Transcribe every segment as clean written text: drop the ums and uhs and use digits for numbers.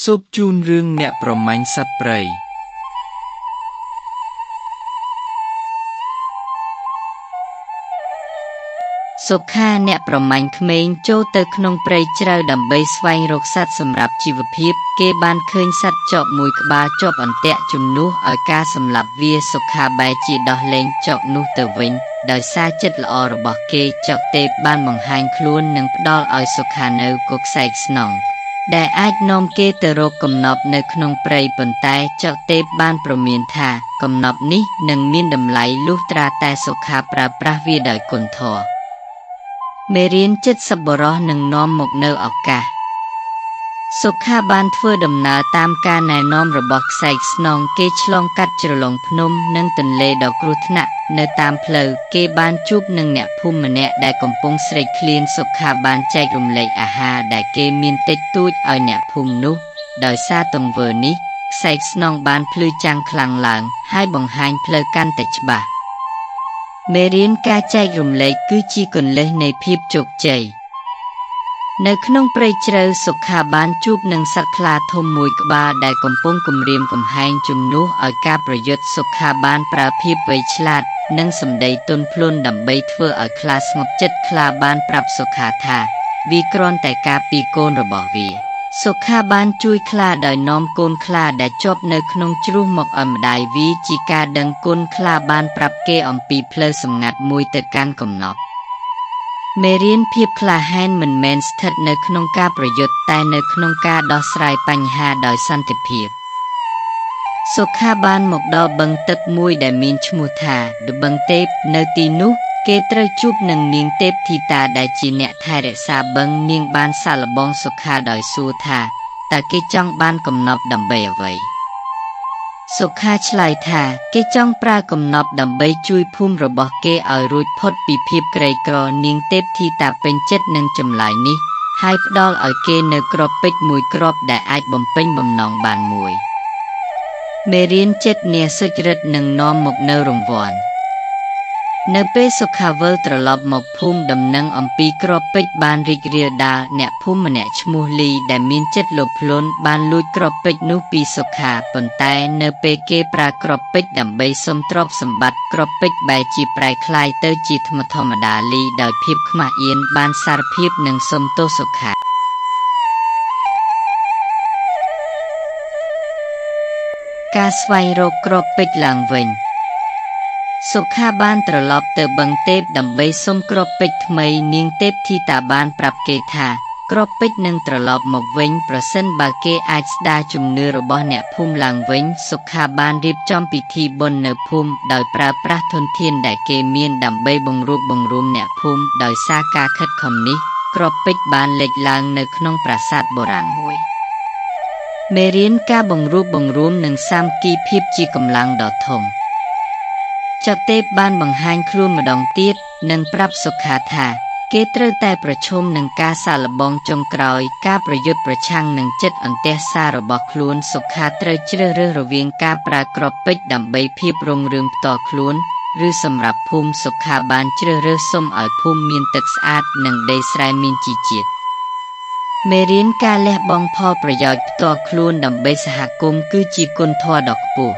សូមជូនរឿងអ្នកប្រមាញ់សត្វព្រៃ សុខាអ្នកប្រមាញ់ក្មេងចូលទៅក្នុងព្រៃជ្រៅដើម្បីស្វែងរកសត្វសម្រាប់ជីវភាពគេបានឃើញសត្វចកមួយក្បាលជាប់អន្ទាក់ជំនួសឲ្យការសម្លាប់វាសុខាបែរជាដោះលែងចកនោះទៅវិញដោយសារចិត្តល្អរបស់គេចកទេពបានបង្ហាញខ្លួននិងផ្ដល់ឲ្យសុខានៅគុកខ្សែស្នងដែលអាចនាំគេទៅរកកំណប់នៅក្នុងព្រៃប៉ុន្តែចកទេពបានព្រមានថាកំណប់នេះនឹងមានតម្លៃលុះត្រាតែសុខាប្រើប្រាស់វាដោយគុណធម៌មេរៀនចិត្តសប្បុរសនឹងនាំមកនូវឱកាសសុខាបានធ្វើដំណើរតាមការណែនាំរបស់ខ្សែស្នងគេឆ្លងកាត់ជ្រលងភ្នំនិងទន្លេដ៏គ្រោះថ្នាក់នៅតាមផ្លូវគេបានជួបនឹងអ្នកភូមិម្នាក់ដែលកំពុងស្រេកឃ្លានសុខាបានចែករំលែកអាហារដែលគេមានតិចតួចឲ្យអ្នកភូមិនោះដោយសារទង្វើនេះខ្សែស្នងបានភ្លឺចាំងខ្លាំងឡើងហើយបង្ហាញផ្លូវកាន់តែច្បាស់មេរៀនការចែករំលែកគឺជាគន្លឹះនៃភាពជោគជ័យនៅក្នុងព្រៃជ្រៅសុខាបានជួបនឹងសត្វខ្លាធំមួយក្បាលដែលកំពុងគំរាមកំហែងជំនួសឲ្យការប្រយុទ្ធសុខាបានប្រើភាពវៃឆ្លាតនិងសម្ដីទន់ភ្លន់ដើម្បីធ្វើឲ្យខ្លាស្ងប់ចិត្តខ្លាបានប្រាប់សុខាថាវាគ្រាន់តែការពារកូនរបស់វាសុខាបានជួយខ្លាដោយនាំកូនខ្លាដែលជាប់នៅក្នុងជ្រុះមកឲ្យម្ដាយវាជាការដឹងគុណខ្លាបានប្រាប់គេអំពីផ្លូវសម្ងាត់មួយទៅកាន់កំណប់មេរៀនភាពក្លាហានមិនមែនស្ថិតនៅក្នុងការប្រយុទ្ធតែនៅក្នុងការដោះស្រាយបញ្ហាដោយសន្តិភាពសុខាបានមកដល់បឹងទឹកមួយដែលមានឈ្មោះថា The បឹងទេពនៅទីនោះគេត្រូវជួបនឹងនាងទេពធីតាដែលជាអ្នកថែរក្សាបឹងនាងបានសាកល្បងសុខាដោយសួរថាតើគេចង់បានកំណប់ដើម្បីអ្វីសុខាឆ្លើយថាគេចង់ប្រើកំណប់ដើម្បីជួយភូមិរបស់គេឲ្យរួចផុតពីភាពក្រីក្រនាងទេពធីតាពេញចិត្តនឹងចម្លើយនេះហើយផ្ដល់ឲ្យគេនៅគ្រាប់ពេជ្រមួយគ្រាប់ដែលអាចបំពេញបំណងបានមួយមេរៀនចិត្តអ្នកសុចរិតនឹងនាំមកនូវរង្វាន់នៅពេលសុខាវិលត្រឡប់មកភូមិដំណឹងអំពីគ្រាប់ពេជ្របានរីករាលដាលអ្នកភូមិម្នាក់ឈ្មោះលីដែលមានចិត្តលោភលន់បានលួចគ្រាប់ពេជ្រនោះពីសុខាប៉ុន្តែនៅពេលគេប្រើគ្រាប់ពេជ្រដើម្បីសុំទ្រព្យសម្បត្តិគ្រាប់ពេជ្របែរជាប្រែក្លាយទៅជាថ្មធម្មតាលីដោយភាពខ្មាស់អៀនបានសារភាពនិងសុំទោសសុខាការស្វែងរកគ្រាប់ពេជ្រឡើងវិញសុខាបានត្រឡប់ទៅបឹងទេពដើម្បីសុំគ្រាប់ពេជ្រថ្មីនាងទេពធីតាបានប្រាប់គេថាគ្រាប់ពេជ្រនឹងត្រឡប់មកវិញប្រសិនបើគេអាចស្ដារជំនឿរបស់អ្នកភូមិឡើងវិញសុខាបានរៀបចំពិធីបុណ្យនៅភូមិដោយប្រើប្រាស់ធនធានដែលគេមានដើម្បីបង្រួបបង្រួមអ្នកភូមិដោយសារការខិតខំនេះគ្រាប់ពេជ្របានលេចឡើងនៅក្នុងប្រាសាទបុរាណមួយមេរៀនការបង្រួបបង្រួមនិងសាមគ្គីភាពជាកម្លាំងដ៏ធំចកទេពបានបង្ហាញខ្លួនម្ដងទៀតនិងប្រាប់សុខាថាគេត្រូវតែប្រឈមនឹងការសាកល្បងចុងក្រោយការប្រយុទ្ធប្រឆាំងនឹងចិត្តអន្ទះសាររបស់ខ្លួនសុខាត្រូវជ្រើសរើសរវាងការប្រើគ្រាប់ពេជ្រដើម្បីភាពរុងរឿងផ្ទាល់ខ្លួនឬសម្រាប់ភូមិសុខាបានជ្រើសរើសសុំឲ្យភូមិមានទឹកស្អាតនិងដីស្រែមានជីជាតិមេរៀនការលះបង់ផលប្រយោជន៍ផ្ទាល់ខ្លួនដើម្បីសហគមន៍គឺជាគុណធម៌ដ៏ខ្ពស់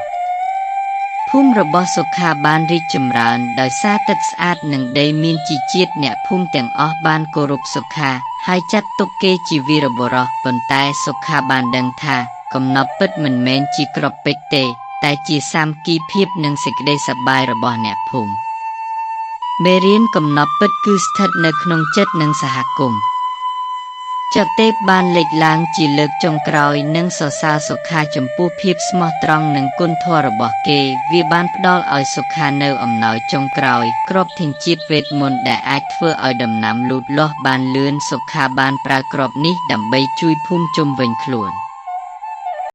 ភូមិរបស់សុខាបានរីកចម្រើនដោយសារទឹកស្អាតនិងដីមានជីជាតិអ្នកភូមិទាំងអស់បានគោរពសុខាហើយចាត់ទុកគេជាវីរបុរសប៉ុន្តែសុខាបានដឹងថាកំណប់ពិតមិនមែនជាគ្រាប់ពេជ្រទេតែជាសាមគ្គីភាពនិងសេចក្តីសប្បាយរបស់អ្នកភូមិមេរៀនកំណប់ពិតគឺស្ថិតនៅក្នុងចិត្តនិងសហគមន៍ចកទេពបានលេចឡើងជាលើកចុងក្រោយនិងសរសើរសុខាចំពោះភាពស្មោះត្រង់និងគុណធម៌របស់គេវាបានផ្ដល់ឲ្យសុខានៅអំណោយចុងក្រោយគ្រាប់ធញ្ញជាតិវេទមន្តដែលអាចធ្វើឲ្យដំណាំលូតលាស់បានលឿនសុខាបានប្រើគ្រាប់នេះដើម្បីជួយភូមិជុំវិញខ្លួន។